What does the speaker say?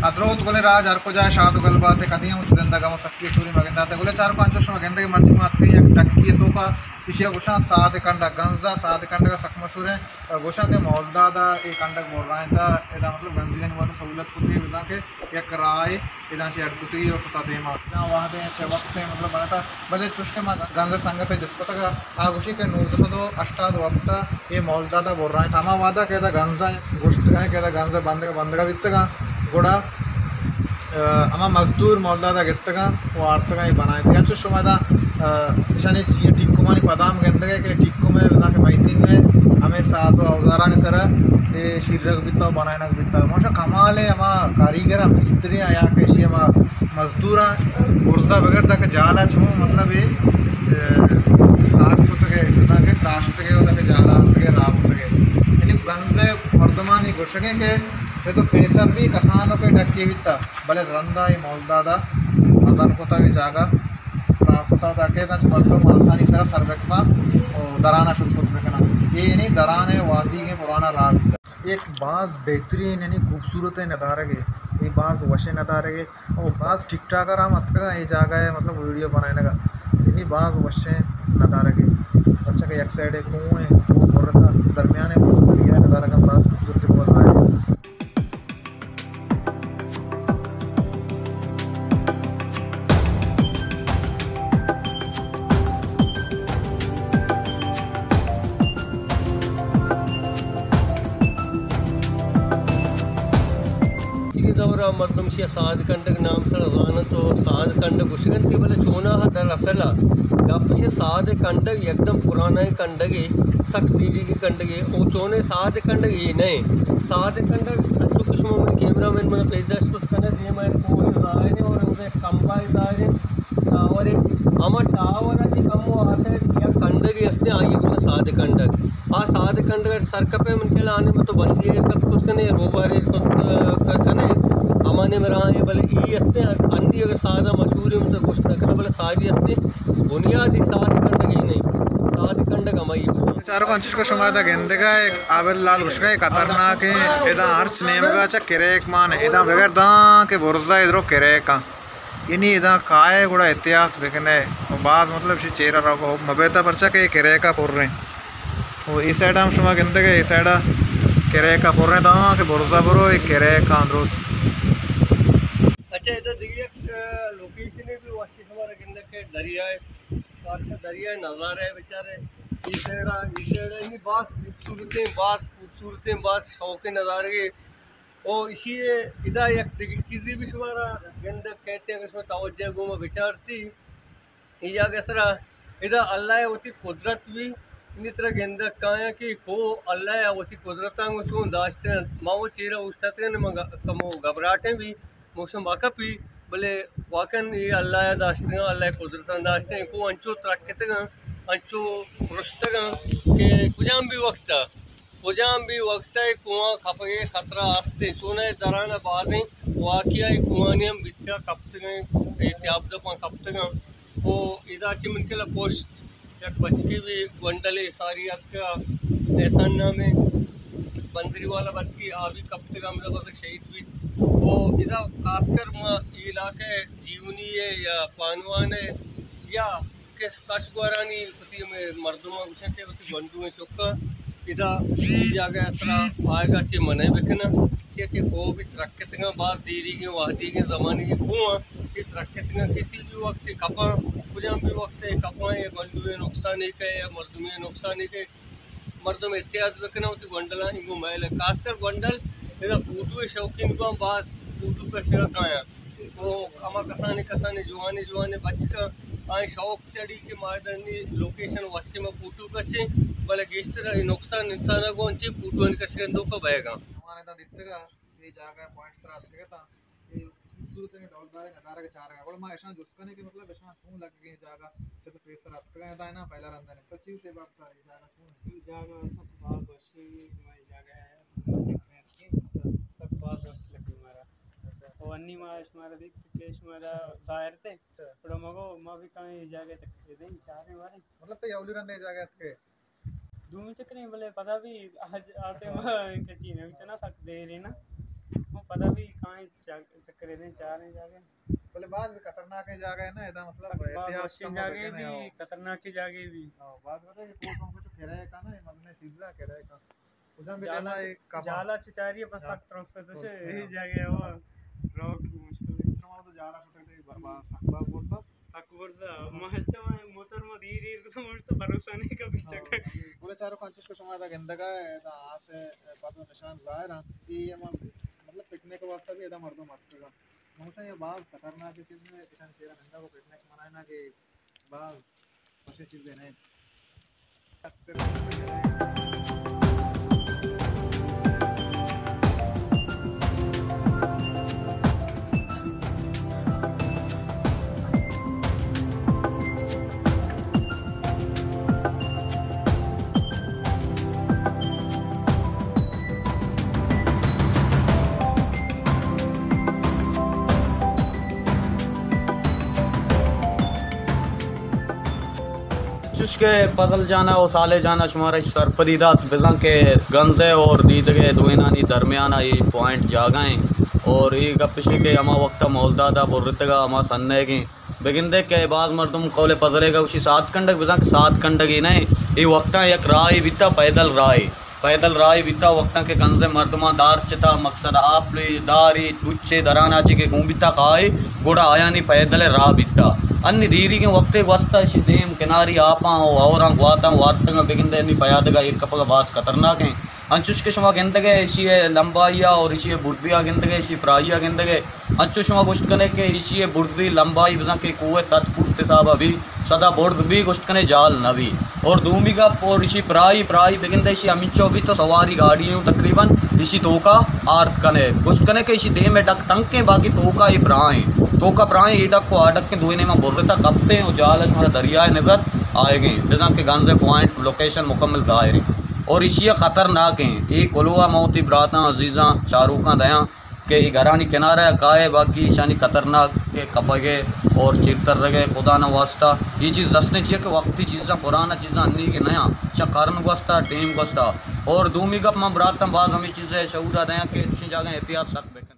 ادروت گلیں راج ہر کجا شاد و گل بات، کدی ہم زندگ ہم سکی سوری مگندات۔ گلیں چاروکاں، انچو شما گندگ مرچی ما اتکیں یک ڈکی توکا، ایشی گوشاں ساد کنڈگ، گنزا ساد کنڈگ سک مشہور ہیں۔ گوشاں کہ مولداد ء اے کنڈگ برائینتا، ادا مطلب گنزیانی واسطہ سہولت کتگی، بزاں کہ یک راہ اداں چہ اڈ کتگی و ستا دیما۔ جاں وہدے چہ وقت مطلب بنتا، بلے چوش کہ ما گنز سنگت جست کتگا، آ گوشی کہ نوزدہ سد و ہشتاد و ہفت ء اے مولداد ء برائینت۔ ہما وہدا کہ ادا گنز گوشتگاں کہ ادا گنز بندگ بندگا بیتگاں، گڑا ء ہما مزدور مولداد ء گپتگاں و آرتگاں اے بنائینت۔ انچو شما ادا، ء، اشانی چی ٹیکمانی پدام گندگ ء کہ ٹیکم ء بزاں کہ مئیتین ء ہمے ساز و اوزارانی سرا اے شیرگ بیتا و بنائینگ بیتا۔ ماشا کمال ء ہما کاریگر ء مستری ء یا کہ اشی ہما مزدوراں برزا بگر داں کہ جالا چون مطلب اے، ء، ساز کتگ ء بزاں کہ تراشتگ ء و داں کہ جالا آرتگ ء راہ کتگ ء۔ یعنی گنز ء مردمانی گوشگ ء کہ چہ تو پیسر بی کسانوکے ڈکے بیتا، بلے رندا اے مولدادا مزن کتا اے جاگہ، راہ کتا تاکہ تاں چہ مردم آسانی سرا سر بکپا و درانا شت کت بکناں۔ اے یعنی دران ء وادیگیں پرانا راہ بیتا۔ یک باز بہترین یعنی خوبصورت ندارگے، اے باز وشیں ندارگے۔ او باز ٹک ٹاکر ہم اتکگاں اے جاگہ ء مطلب ویڈیو بنائینگا، یعنی باز وشیں ندارگے، پرچا کہ یک سائیڈ ء کوہ ء، کوہ برتا درمیان ء، مطلب دریا ء ندارگ ہم باز خوبصورت و ظاہر ہے۔ چی دور ء مردم شی ساد کنڈگ نام سر زانت و ساد کنڈگ گوشگ انت، بلے چونا در اصل ء گپ چی ساد کنڈگ یکدم پرانا کنڈگے، سک دیریگی کنڈگے، او چونے ساد کنڈگ اے نئے۔ ساد کنڈگ انچو کہ شما من کیمرہ مین من پیش داشت کت کنے، دیما ایک کوہ ظاہر ہے اور اسے کمبا ظاہر ہے، اور ایک ہما ٹاور ہے جی کم و آسے یا کنڈگ ہستے آئیے گوشا ساد کنڈگ۔ آ ساد کنڈگ سر کپے من کلا آنے مطلب بندی ایر کپ کت کنے، روبار ایر کت کنے، ہمانے میں راہ ہے، بلے ای ہستے اندی اگر سادہ مشہور ہے مطلب گوشت نہ کنے، بلے ساری ہستے بنیادی ساد کنڈگ ہی نہیں۔ ساد کنڈگ ہمائی گوشت۔ چاروکاں انچش کہ شما ادا گندگا عابد لال گوشگا اے خطرناک ایں، ادا ہرچ نیمگا چہ کریک مان ایں، ادا بگر داں کہ برزا ادرو کریکاں۔ یعنی ادا کائے گڑا احتیاط بکنے و باز مطلب شی چیرا رو مبیتا پرچا کہ اے کریکا پر ایں۔ و اے سائیڈا ہم شما گندگے، اے سائیڈا کریکا پر ایں، داں کہ برزا برو اے کریکاں درست۔ اچھا، ادا دیگه یک لوکیشن بھی واسطے شما گندگ کہ دریائے، دریا نظارہ ہے بیچارے، اے سائیڈا، اے سائیڈا، یعنی باز خوبصورتیں، باز خوبصورتیں، باز شوقیں نظارے۔ او ایشی ء ادا یک دگہ چیزے بھی شمارا گندگ کئیت، اگر شما توجہ گوما بچارتی، اے جاگہ سرا ادا اللہ ء وتی قدرت بھی انی طرح گندگ کایاں کہ کو اللہ ء وتی قدرتاں گوں چون داشتہ۔ ما وہ چیرا اوشتاتگن، ما گ-، کمو گھبراٹیں بھی موسم اکپی، بلے واقعاً اے اللہ ء داشتگاں، اللہ ء قدرتاں داشتیں، کو انچو ترکتگاں، انچو پرشتگاں کہ کجام بھی وقت ء کجام بھی وقت ء کوہاں کپگ ء خطرہ است انت، چوناہا دران ء بازیں واقعہ ء کوہانی ہم بیتگ ء کپتگ انت، احتیاپ دپاں کپتگ انت۔ و ادا چہ من کلا پشت یک بچکے بھی گونڈلے ساری اتکگ، احسان نام ء بندری والا بچکے، آ بھی کپتگ ء ہمدا بزگ شہید بیت۔ و ادا خاص کر ما اے علاقہ ء جیونی ء یا پانوان ء یا کش، کش گورانی وتی ہمے مردماں گوشاں کہ وتی گونڈوئیں چکاں ادا اے جاگہ ء سرا آیگ ء چہ منع بکناں، چیا کہ کوہ بھی ترکتگاں، باز دیریگیں وہدیگیں زمانگیں کوہ آں، اے ترکتگاں، کسی بھی وقت کپاں، کجام بھی وقت کپاں، اے گونڈوئیں نقصانے کئے یا مردمے نقصانے کئے۔ مردم احتیاط بکناں وتی گونڈلاں انگو مئیل ء۔ خاص کر گونڈل ادا فوٹو ء شوقین باں، باز فوٹو کشگ ء کایاں۔ او ہما کسانیں کسانیں جوانیں جوانیں بچکاں آئی شوق چڑی کہ ما ادا نی لوکیشن وشیں ما فوٹو کشیں، بلے گیشتر اے نقصان انسان ء گوں انچیں فوٹوانی کشگ ء اندوک ء بئیگاں۔ جوان ادا دیتگ ء اے جاگہ پوائنٹ سرا اتکگ اتاں۔ اے خوبصورت ء ڈولداریں ندارگ ء چارگ ء۔ گڑا ما اشاں جست کنیں کہ مطلب اشاں چون لگگیں جاگہ چہ تو پیسر اتکگاں ادا اناں پہلا رند ء۔ تو چی گوشے بابت ء اے جاگہ چون انت؟ اے جاگہ اصلاً باز وشیں، ما اے جاگہ ء چکر اتکیں، تک باز وش لگی مارا۔ اچھا۔ او انی ما شمارا دیت کہ شمارا ظاہر تے۔ اچھا۔ گڑا ما گو ما بھی کہیں اے جاگہ چکر دیں، چاریں واریں۔ مطلب تو اولی رند ء اے جاگہ اتکے؟ دومی چکریں، بلے پدا بھی آج آتے ما کچی نہ بیتنا، سک دیر ہے نا۔ ما پدا بھی کائیں چک-، چکرے دیں، چاریں جاگہ۔ بلے باز خطرناکیں جاگہ ہے نا، ادا مطلب باز احتیاط وشیں کم جاگہ بکنے، بھی، ہاں۔ خطرناکیں جاگہ بھی۔ ہاں، باز پتہ ہے کہ کوہ ہم کچھ کرے کا نا، مزنے سیدھا کرے کا۔ کجام بھی جالا ٹائم آئے چ-، کبا۔ جالا چچاری ہے، بس ہاں۔ سخت ترس ہے، تو ترس سے ہے، یہی ہاں۔ جاگہ ہے وہ۔ روک مشکل ہے۔ شما تو جالا کٹے با-، با-، سخت باز بولتا۔ سک برزا، ما ہشتے ما موتر ما دیر ایر کتا، ما ہشتے بھروسہ نہیں کبھی ہاں، چکر۔ بولے چارو کانچوش کہ شما ادا گندگا ہے، ادا آس ہے، پد و نشان ظاہر ہیں۔ یہ ہم مطلب پکنک واسطہ بھی ادا مردم آتکگا۔ ما گوشاں یہ باز خطرناک چیز ہے، اشان چیرا نندا کو پکنک منائے نا کہ باز وشیں چیزے نہیں۔ چوش کہ فضل جانا و صالح جانا شمارا سرپدی دات، بزاں کہ گنزے اور دیدگے دوئینانی درمیانا اے پوائنٹ جاگہ ایں اور اے گپ اش کہ ہما وقتا مولدادا برتگا ہما سنیگیں بگندے کہ باز مردم قول فضلے گا گوشی سات کنڈگ، بزاں کہ سات کنڈگے نہ ایں، اے وقتاں یک راہے بیتا، پیدل راہے، پیدل راہے بیتا، وقتاں کہ گنزے مردماں دار چتا، مقصد آپ لے دارے، ڈچے درانا چے کہ گون بیتا کائے، گڑا آیانی پیدل راہ بیتا۔ انی دیریگیں وقتے گوستا اشی دیم کناری آپاں و ہوراں گواتاں وارتگاں، بگندے انی پیادگا ایر کپگا باز خطرناک ایں۔ انچوش کہ شما گندگے ایشی ء لمبائی ء اور ایشی ء برزی ء گندگے، ایشی پرائی ء گندگے، انچو شما گوشت کنے کہ ایشی ء برزی لمبائی بزاں کہ کوہ سد فٹ حساب ء بی، سدا برز بی گوشت کنے جال نہ بی۔ اور دومی گپ اور ایشی پرائی، پرائی بگندے ایشی ہمینچو بی تو سواری گاڑی اوں تقریباً ایشی توکا آرت کنے۔ گوشت کنے کہ ایشی دیم ء ڈک تنکیں باقی توکا اے پرائیں۔ توکا پرائیں اے ڈک و آ ڈک دوئیں نیماں برتا کپتیں و جال ء شمارا دریائے نظر آئیگیں۔ بزاں کہ گنز پوائنٹ لوکیشن مکمل ظاہر ایں۔ اور ایشی ء خطرناک ایں۔ اے کلوہ ما وتی براتاں، عزیزاں، چاروکاں دیاں کہ اے گھرانی کنارہ ء کائے، باقی ایشانی خطرناک کہ کپگ ء اور چیر ترگ ء، خدا نہ واسطہ اے چیز دستیں چیئے کہ وقتی چیزاں، پرانا چیزاں انی کہ نیاں، چہ قرن گوستا، ٹیم گوستا۔ اور دومی گپ من براتاں باز ہمے چیز ء شعور ء دیاں کہ چشیں جاگہ احتیاط سک بکن۔